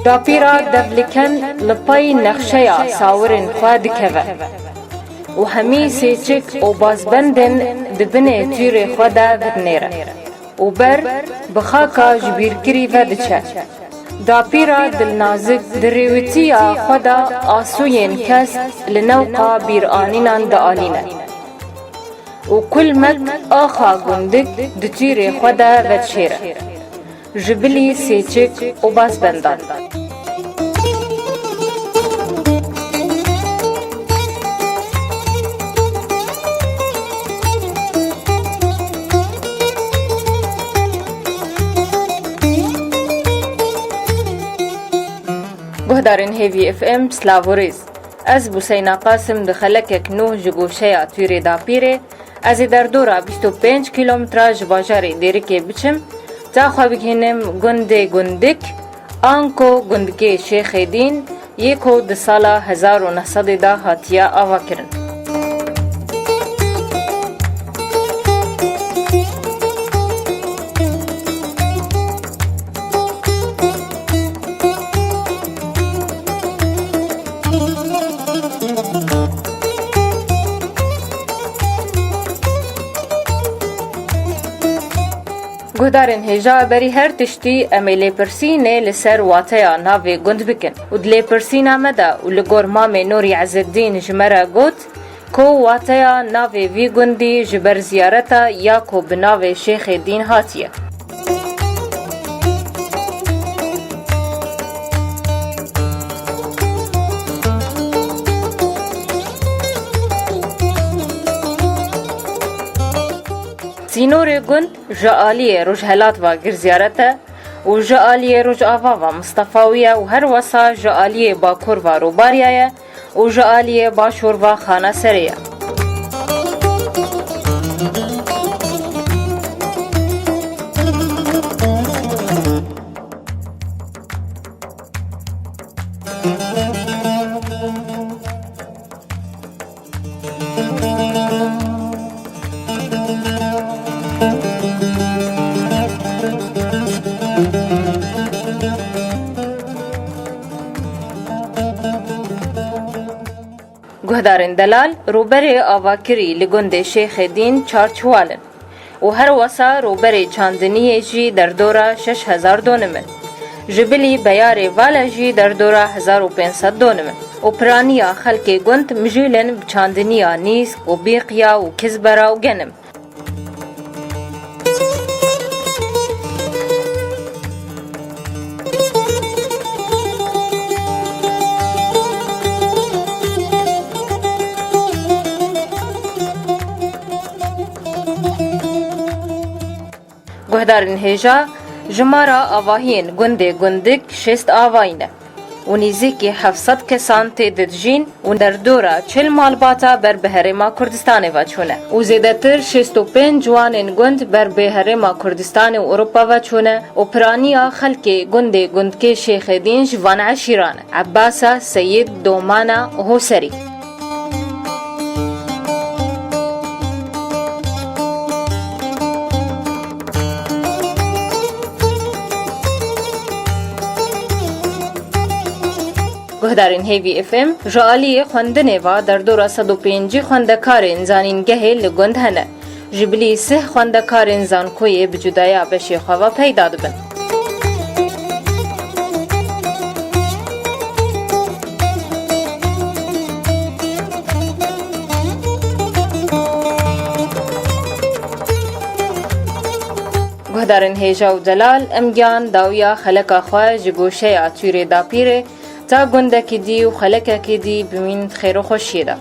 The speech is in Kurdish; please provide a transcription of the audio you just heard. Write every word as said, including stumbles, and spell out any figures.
Dapîra Devliken li pey nexşeya sawirên xwe dikeve û hemî sêçik û bazbendên di binê tûrê xwe de vidinêre û ber bi xaka ji bîrkirî ve diçe. Dapîra dilnazik di rêwitiya xwe de asûyên kes li newqa bîranînan dialîne û kulmek axa gundik di tûrê xwe de vedişêre. Ji bilî sêçik û bazbendan. Guhdarên Hêvî F M, silav û rêz. Ez Buseyna Qasim di xelekek nû ji goşeya tûrê dapîrê, ez ê derdora bîst û pênc kîlometre ji bajarê Dêrikê biçim, ta xwe bigihînim gundê Gundik, anko gundikê Şêxê Dîn, yê ku di sala hezar û neh sedê de hatiye avakirin. Guhdarên hêja, berî her tiştî em ê lêpirsînê li ser wateya navê gund bikin û di lêpirsîna me de û li gor Mamê Nûrî Ezeddîn ji me re got, ku wateya navê vî gundî ji ber ziyareta ya ku bi navê Şêxê Dîn hatiye. Sînorê gund ji aliyê rojhelat ve gir ziyaret e û ji aliyê rojava ve Mistefawiye û her wesa ji aliyê bakur ve Robariya ye û ji aliyê başûr ve Xanaserê ye. Guhdarên delal, rûberê avakirî li gundê Şêxê Dîn çar çiwal in û her wesa rûberê çandiniyê jî derdora şeş hezar donim in. Ji bilî beyarê vale jî derdora hezar û pênc sed donim in û piraniya xelkê gund mijûl in bi çandiniya nîsk û bîqiya û kizbera û genim. Guhdarên hêja, jimara avahiyên gundê Gundik şêst avayî ne û nîzîkî heft sed kesan tê de dijîn û derdora çil malbata ber bi Herêma Kurdistanê ve çûne û zêdetir şêst û pênc ciwanên gund ber bi Herêma Kurdistanê û Ewropa ve çûne û piraniya xelkê gundê Gundkê Şêxê Dîn ji van eşîran e: Ebasa, Seyîd, Domana û Hoserî. Guhdarên Hêvî F M, ji aliyê xwendinê ve derdora sed û pêncî xwendekarên zanîngehê li gund hene. Ji bilî sih xwendekarên zankoyê bi cudaya beşê xwe ve peyda dibin. Guhdarên hêja û delal, em gihan dawiya xeleka xwe ji goşeya tûrê dapîrê ta gundekî dî û xelekekî dî bimîn di xêr û xweşiyê de.